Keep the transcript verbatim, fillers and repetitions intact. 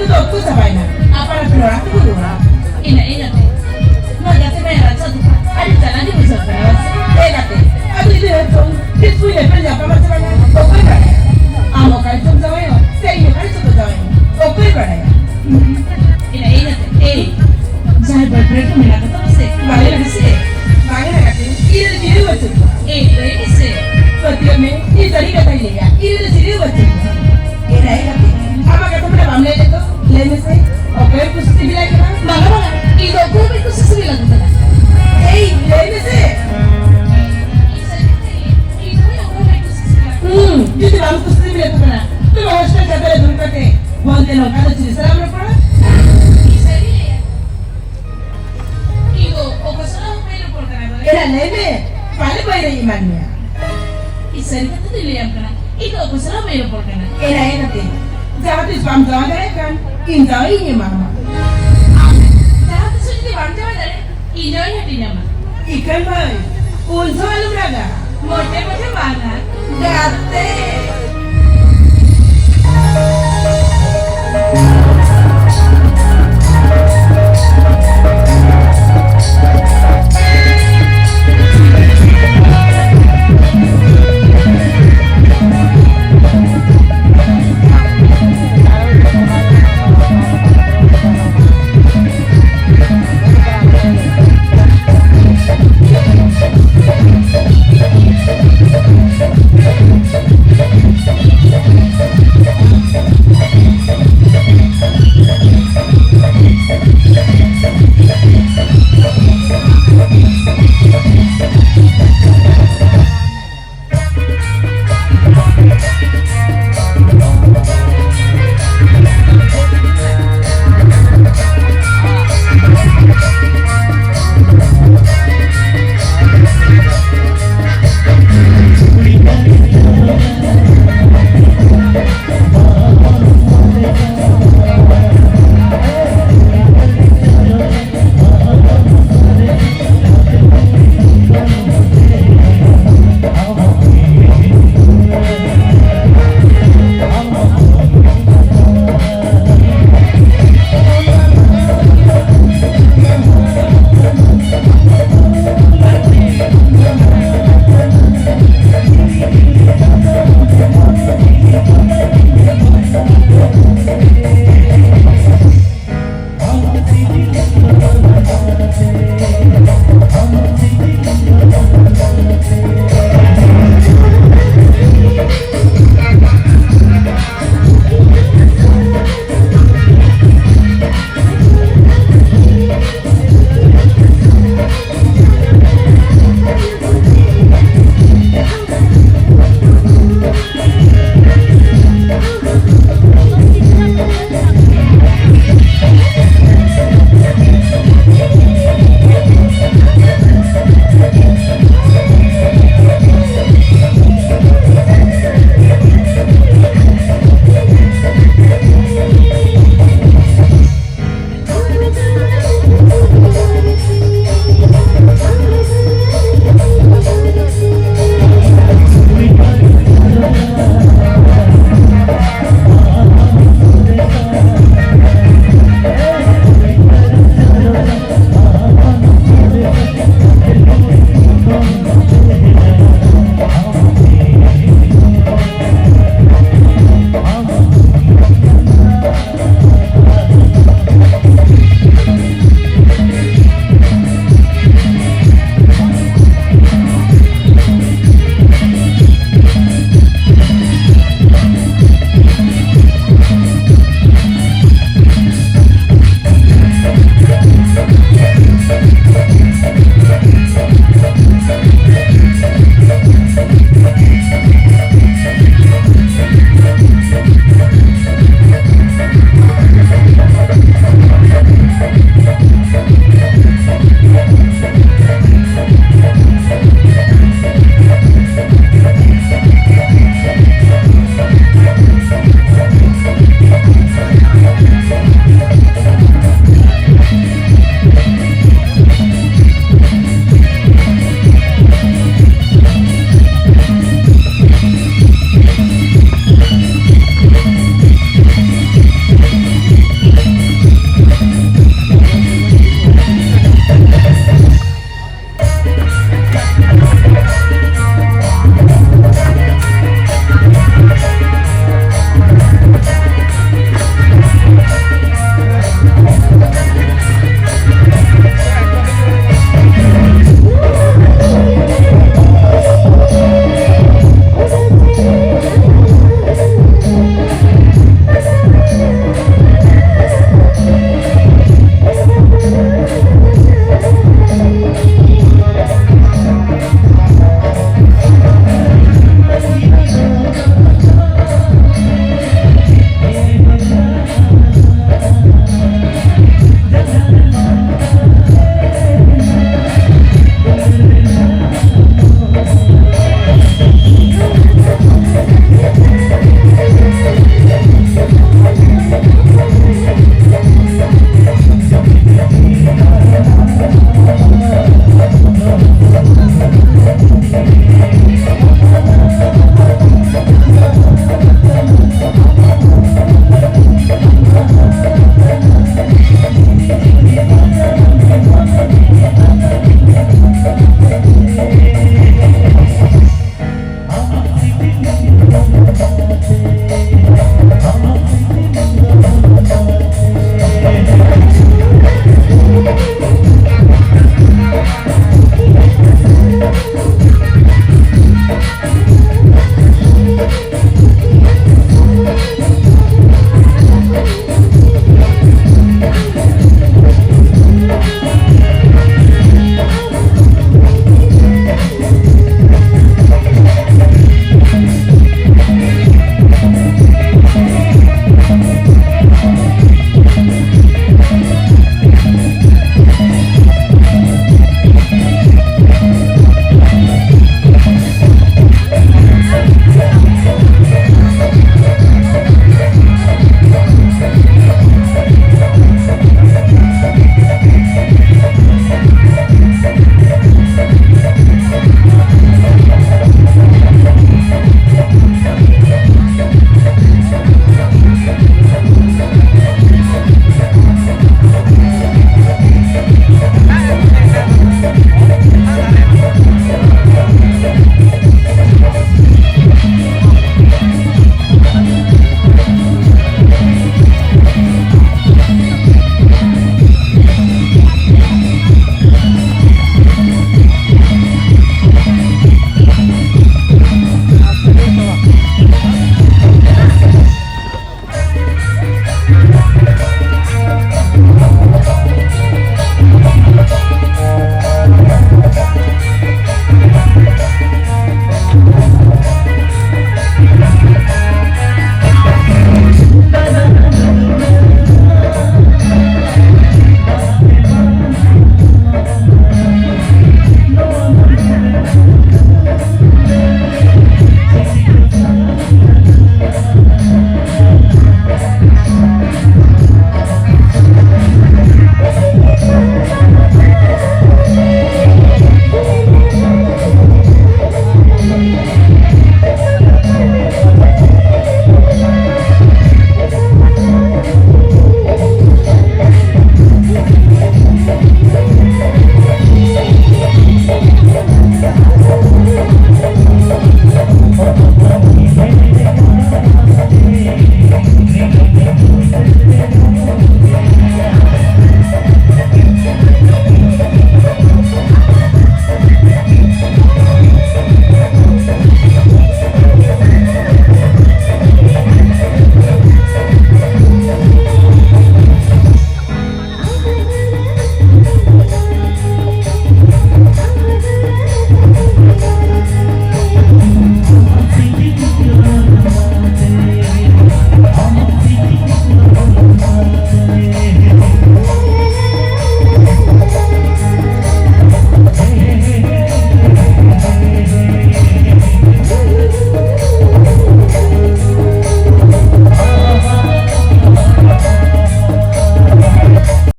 ᱛᱚ ᱚᱠᱛᱚ ᱪᱟᱵᱟᱭᱮᱱᱟ᱾ ᱟᱯᱟᱱ ᱟᱹᱯᱤᱱ ᱚᱲᱟᱜ ᱛᱮᱵᱚ ᱨᱩᱣᱟᱹᱲᱟ᱾ ᱤᱱᱟᱹ, ᱤᱱᱟᱹ ᱛᱮ᱾ ᱱᱚᱣᱟ ᱜᱟᱛᱮ ᱢᱟᱭᱟ ᱨᱟᱪᱟ ᱫᱚ ᱟᱹᱰᱤ ᱡᱟᱞᱟ ᱜᱮ ᱵᱩᱡᱷᱟᱹᱜ ᱠᱟᱱᱟ, ᱵᱟᱥᱮ? ᱮ ᱜᱟᱛᱮ, ᱟᱫᱚ ᱤᱱᱟᱹ ᱦᱚᱲ ᱠᱷᱚᱱ ᱛᱤᱥ ᱵᱚᱱ ᱧᱮᱯᱮᱞ ᱧᱟᱯᱟᱢᱟ ᱥᱮ ᱵᱟᱝᱟ? ᱚᱠᱚᱭ ᱵᱟᱲᱟᱭᱟ? ᱟᱢ ᱚᱠᱟ ᱨᱮᱪᱚᱢ ᱡᱟᱶᱟᱭᱚᱜ, ᱥᱮ ᱤᱧ ᱚᱠᱟ ᱨᱮᱪᱚ ᱠᱚ ᱡᱟᱶᱟᱭᱚᱜ? ᱚᱠᱚᱭ ᱵᱟᱲᱟᱭᱟ? ᱤᱱᱟᱹ, ᱤᱱᱟᱹ ᱛᱮ᱾ ᱮᱭ, ᱡᱟᱦᱟᱸᱭ boyfriend ᱠᱚ ᱢᱮᱱᱟᱜ ᱠᱚᱛᱟ ᱯᱮᱥᱮ, ᱵᱟᱞᱮ ᱞᱟᱹᱜᱤᱫ ᱥᱮ? ᱵᱟᱝᱟ ᱜᱟᱛᱮ, ᱤᱧ ᱨᱮ ᱪᱤᱞᱤ ᱦᱚᱸ ᱵᱟᱹᱪᱩᱜ ᱠᱚᱣᱟ᱾ ᱮᱭ, ᱞᱟᱹᱭ ᱢᱮᱥᱮ᱾ ᱯᱟᱹᱛᱭᱟᱹᱣ ᱢᱮ, ᱤᱧ ᱥᱟᱹᱨᱤ ᱠᱟᱛᱷᱟᱧ ᱞᱟᱹᱭᱟ, ᱤᱧ ᱨᱮ ᱪᱤᱞᱤ ᱦᱚᱸ ᱵᱟᱹᱪᱩᱜ ᱠᱚᱣᱟ᱾ ᱮ ᱨᱟᱭ ᱜᱟᱛᱮ, ᱟᱢᱟᱜ ᱠᱟᱛᱷᱟ ᱢᱟᱱᱮ ᱵᱟᱢ ᱞᱟᱹᱭ ᱞᱮᱫ ᱫᱚ, ᱞᱟᱹᱭ ᱢᱮᱥᱮ, ᱚᱠᱚᱭᱮᱢ ᱠᱩᱥᱤ ᱥᱤᱵᱤᱞᱟᱭ ᱠᱟᱱᱟ? ᱵᱟᱝᱟ, ᱵᱟᱝᱟ, ᱤᱧ ᱫᱚ ᱚᱠᱚᱭ ᱦᱚᱸ ᱵᱟᱹᱧ ᱠᱩᱥᱤ ᱥᱤᱵᱤᱞ ᱟᱠᱚ ᱠᱟᱱᱟ᱾ ᱮᱭ, ᱞᱟᱹᱭ ᱢᱮᱥᱮ᱾ ᱤᱧ ᱥᱟᱹᱨᱤ ᱠᱟᱛᱷᱟ ᱞᱟᱹᱭ, ᱤᱧ ᱫᱚ ᱚᱠᱚᱭ ᱦᱚᱸ ᱵᱟᱹᱧ ᱠᱩᱥᱤ ᱥᱤᱵᱤᱞ ᱟᱠᱚ ᱠᱟᱱᱟ᱾ ᱦᱩᱸ, ᱡᱩᱫᱤ ᱵᱟᱢ ᱠᱩᱥᱤ ᱥᱤᱵᱤᱞ ᱟᱠᱚ ᱠᱟᱱᱟ, ᱛᱚᱵᱮ hostel ᱪᱷᱟᱛᱟ ᱨᱮ ᱫᱩᱲᱩᱵ ᱠᱟᱛᱮ ᱯᱷᱳᱱ ᱛᱮ ᱱᱚᱝᱠᱟ ᱫᱚ ᱪᱮᱫ ᱥᱟᱞᱟᱜ ᱮᱢ ᱨᱚᱯᱚᱲᱟ? ᱤᱧ ᱥᱟᱹᱨᱤ ᱞᱟᱹᱭᱟ᱾ ᱤᱧ ᱫᱚ ᱚᱠᱚᱭ ᱥᱟᱞᱟᱜ ᱦᱚᱸ ᱵᱟᱹᱧ ᱨᱚᱯᱚᱲ ᱠᱟᱱᱟ ᱫᱚ᱾ ᱮᱨᱟ, ᱞᱟᱹᱭ ᱢᱮ, ᱯᱟᱞᱮ ᱵᱟᱭᱨᱮ ᱮᱢᱟᱱ ᱢᱮᱭᱟ᱾ ᱤᱧ ᱥᱟᱹᱨᱤ ᱠᱟᱛᱷᱟ ᱫᱚᱧ ᱞᱟᱹᱭᱟᱢ ᱠᱟᱱᱟ, ᱤᱧ ᱫᱚ ᱚᱠᱚᱭ ᱥᱟᱞᱟᱜ ᱦᱚᱸ ᱵᱟᱹᱧ ᱨᱚᱯᱚᱲ ᱠᱟᱱᱟ᱾ ᱮᱨᱟ, ᱮᱨᱟ ᱛᱮ, ᱡᱟᱦᱟᱸ ᱛᱤᱥ ᱵᱟᱢ ᱡᱟᱶᱟᱭ ᱫᱟᱲᱮᱭᱟᱜ ᱠᱷᱟᱱ, ᱤᱧ ᱡᱟᱶᱟᱭ ᱤᱧ ᱮᱢᱟᱢᱟ᱾ ᱟᱢ ᱡᱟᱦᱟᱸ ᱛᱤᱥ ᱦᱚᱸ ᱡᱩᱫᱤ ᱵᱟᱢ ᱡᱟᱶᱟᱭ ᱫᱟᱲᱮᱭᱟᱜ, ᱤᱧ ᱡᱟᱶᱟᱭ ᱦᱟᱹᱴᱤᱧ ᱟᱢᱟ᱾ ᱤᱠᱷᱟᱹᱱ ᱵᱷᱟᱹᱭ, ᱩᱱ ᱡᱚᱦᱚᱜ ᱟᱞᱚᱢ ᱨᱟᱜᱟ᱾ ᱢᱚᱴᱮ ᱢᱚᱴᱮ ᱵᱟᱝᱟ᱾ ᱜᱟᱛᱮ᱾